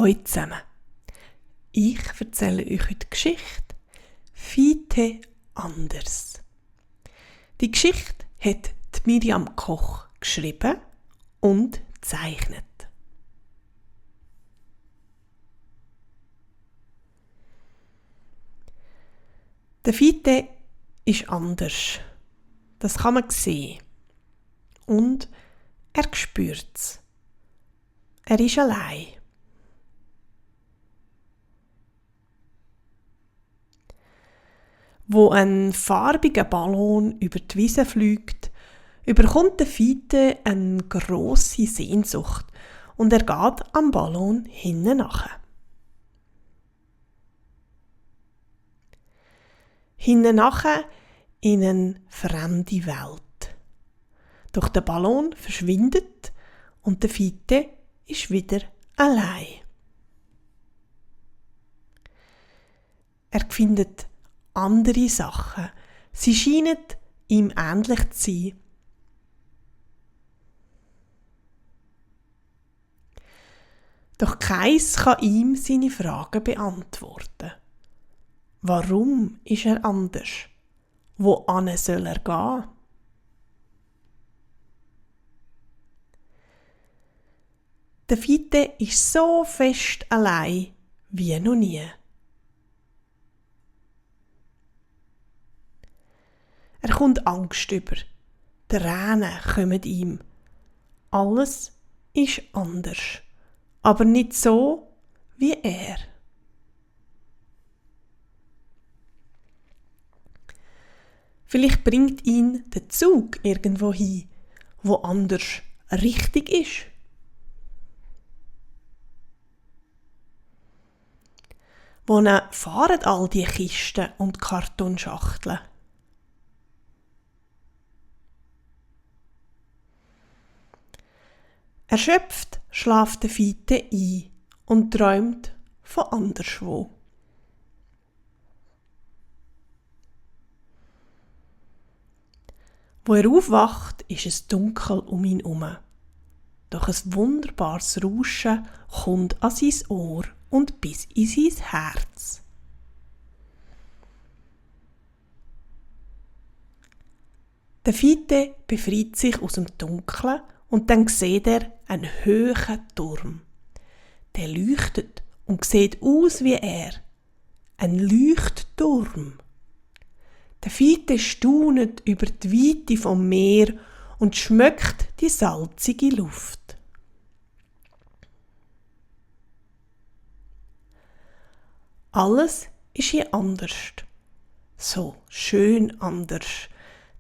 Hallo zusammen. Ich erzähle euch heute die Geschichte «Fiete anders». Die Geschichte hat die Miriam Koch geschrieben und gezeichnet. Der Fiete ist anders. Das kann man sehen. Und er spürt es. Er ist allein. Wo ein farbiger Ballon über die Wiese fliegt, überkommt der Fiete eine grosse Sehnsucht und er geht am Ballon hinten nach. Hinten nach in eine fremde Welt. Doch der Ballon verschwindet und der Fiete ist wieder allein. Er findet andere Sachen. Sie scheinen ihm ähnlich zu sein. Doch keins kann ihm seine Fragen beantworten. Warum ist er anders? Wohin soll er gehen? Der Fiete ist so fest allein wie noch nie. Er kommt Angst über. Die Tränen kommen ihm. Alles ist anders, aber nicht so wie er. Vielleicht bringt ihn der Zug irgendwo hin, wo anders richtig ist. Wohin fahren all die Kisten und Kartonschachteln? Erschöpft schläft der Fiete ein und träumt von anderswo. Wo er aufwacht, ist es dunkel um ihn herum. Doch ein wunderbares Rauschen kommt an sein Ohr und bis in sein Herz. Der Fiete befreit sich aus dem Dunkeln und dann sieht er einen hohen Turm. Der leuchtet und sieht aus wie er. Ein Leuchtturm. Der Fiete staunet über die Weite vom Meer und schmeckt die salzige Luft. Alles ist hier anders. So schön anders.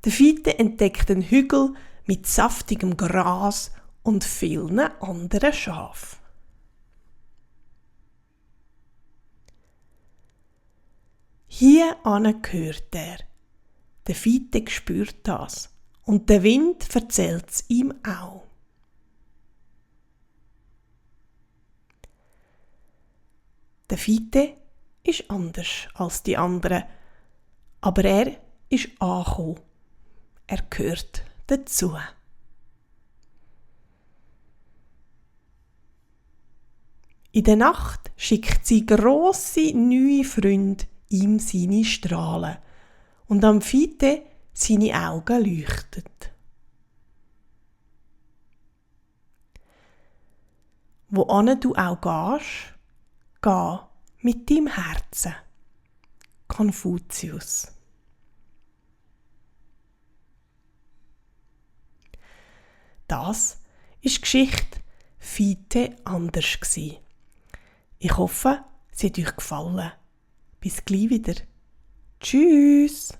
Der Fiete entdeckt einen Hügel mit saftigem Gras und vielen anderen Schafen. Hierhin gehört er. Der Fiete spürt das und der Wind erzählt es ihm auch. Der Fiete ist anders als die anderen, aber er ist angekommen. Er gehört dazu. In der Nacht schickt sein grosse neue Freund ihm seine Strahlen und am Fiete seine Augen leuchten. Wohin du auch gehst, geh mit deinem Herzen. Konfuzius. Das war die Geschichte «Fiete anders». Ich hoffe, sie hat euch gefallen. Bis gleich wieder. Tschüss!